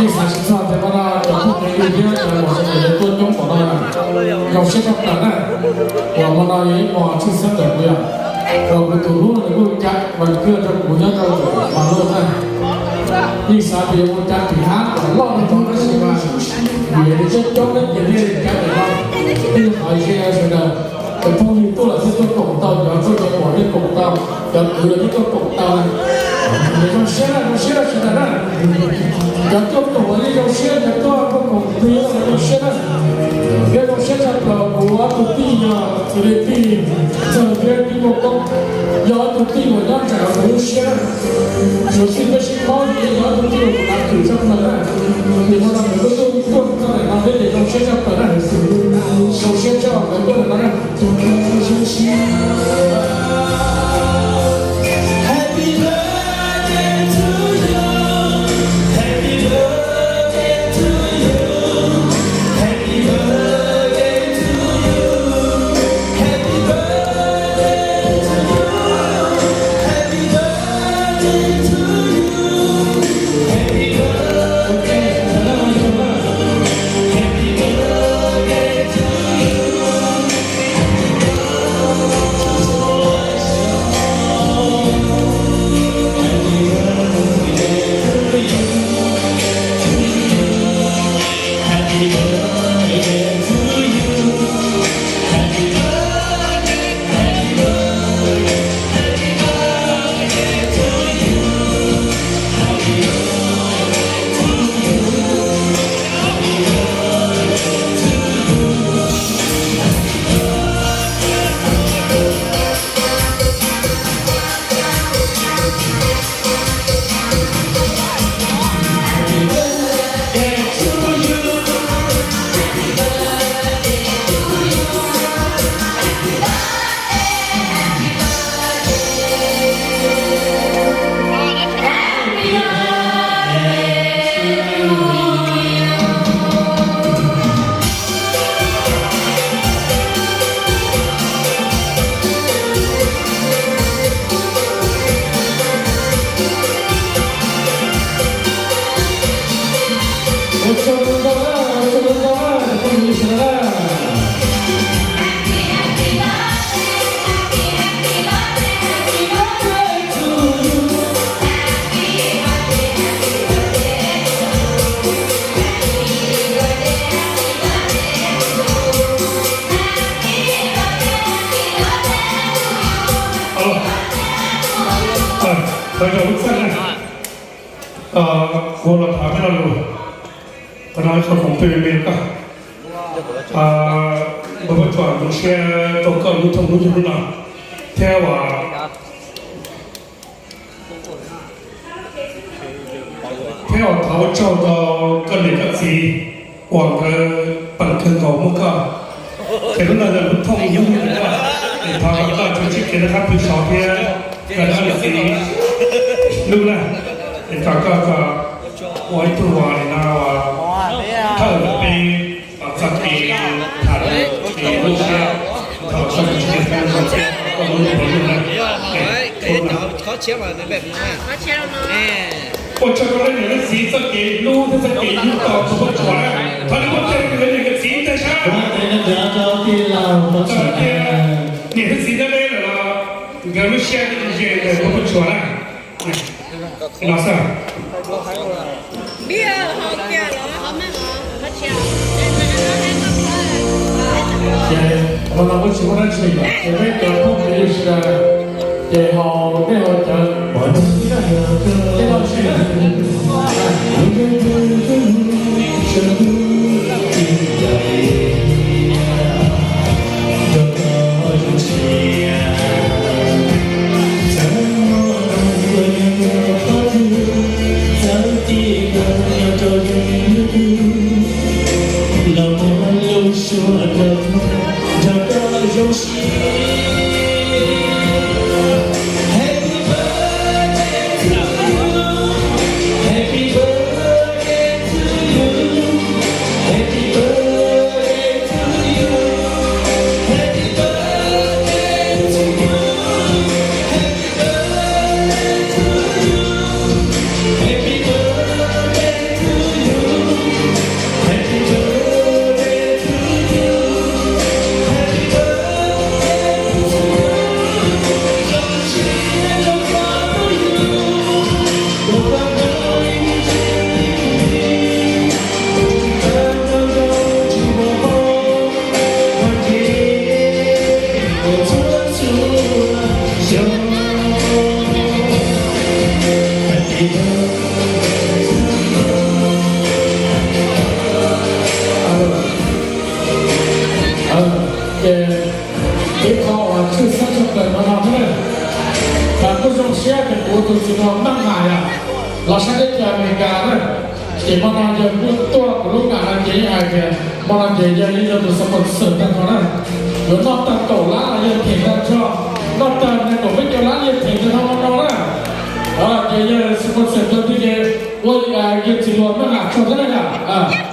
Yeej xav tsis txog tias hmo no cov phooj ywg thiab cov uas sawv daws tuaj coob npaum no, zoo siab tshaj plaws na. Uas hmo no yog ib hmo tshwj xeeb ntawm kuv yom, uas kuv tus hlub no nws kuj cav mas kawg rau kuv nyob rau ntawm mas luaj na. Yeej xav tias yuav mus cav tim hab kom loj rau tab sis mas vim yog coob coob thiab ces thiaj cav tawm no. Thiaj qhov ze sawv daws, cov phooj ywg tuaj los thiaj tuaj koom tau, cov txoj kev pom thiaj koom tau, cov kwv los thiaj tuaj koom tau na. Ces zoo siab na, zoo siab na sawv daws na. Cov tuaj koom los yeej zoo siab, cov tuaj koom plig los zoo siab na. Thiab zoo siab tshaj plaws kuv ob tug tij yog tus tij Txawg thiab tij Muaj Koob, yog ob tug tij uas nyob nraim kuv lub siab na. Tsuav txij peb sib paub ces yog ob tug tij uas kuv lav twm tshaj plaws na. Ces hmo no nkawd kuj tuaj tuaj txog ntawm no thiab ces zoo siab tshaj plaws na. Zoo siab tshaj uas nkawd tuaj ntawm no na. Thov zam lub txaj na. Kuv los thov peb lo lus, qhov no yog khoom peb me koj. Npawg Pob Tsuas, zoo siab rau koj lub thooj lub ywg hnub no thiab uas thiab uas thov ua tsaug rau koj niam koj txiv uas nkawd peem kawg nkaus muaj koj. Ces lub no yog lub thooj ywg ntawm koj, es thov kom koj tsuas ntsib kev noj qab pw sov thiab koj niam txiv hlub na, es thov koj ua ib tug uas nim no uas thawj ntawm peb txoj kev tham lus, kev lub siab, thov koj tsuas ntsib kev noj qab pw sov thiab koj lub hlub na. Ua tsaug rau leej niam leej txiv txoj kev hlub thiab txoj kev yug tau tus Pob Tsuas na. Thov nej muab tsaug rau leej niam leej txiv ntag sab. Niam thiab txiv nyob deb lawm los nkawd lub siab thiaj ze ntawm tus Pob Tsuas na. No xwb. Ces hmo no kuj tsis muaj dab tsi lawm, ces peb cov phooj ywg sawv daws ces haus dej haus cawv, tej no tsis Tus txiv hluas Meej Ham los saib teb chaws Amelikas na, ces hmo no yawg kuj tuaj kuv lub ngam no ces yeej hais tias hmo no ces yawg yeej yog tus sponsor tag nrho na. Yuav noj tag kaum lab los yawg them tag nrho, noj tag nees nkaum peb caug lab yawg them tag nrho hmo no na. Ces yawg sponsor tag nrho ces ua yawg txiv hluas Meej Ham tso thiab na yom.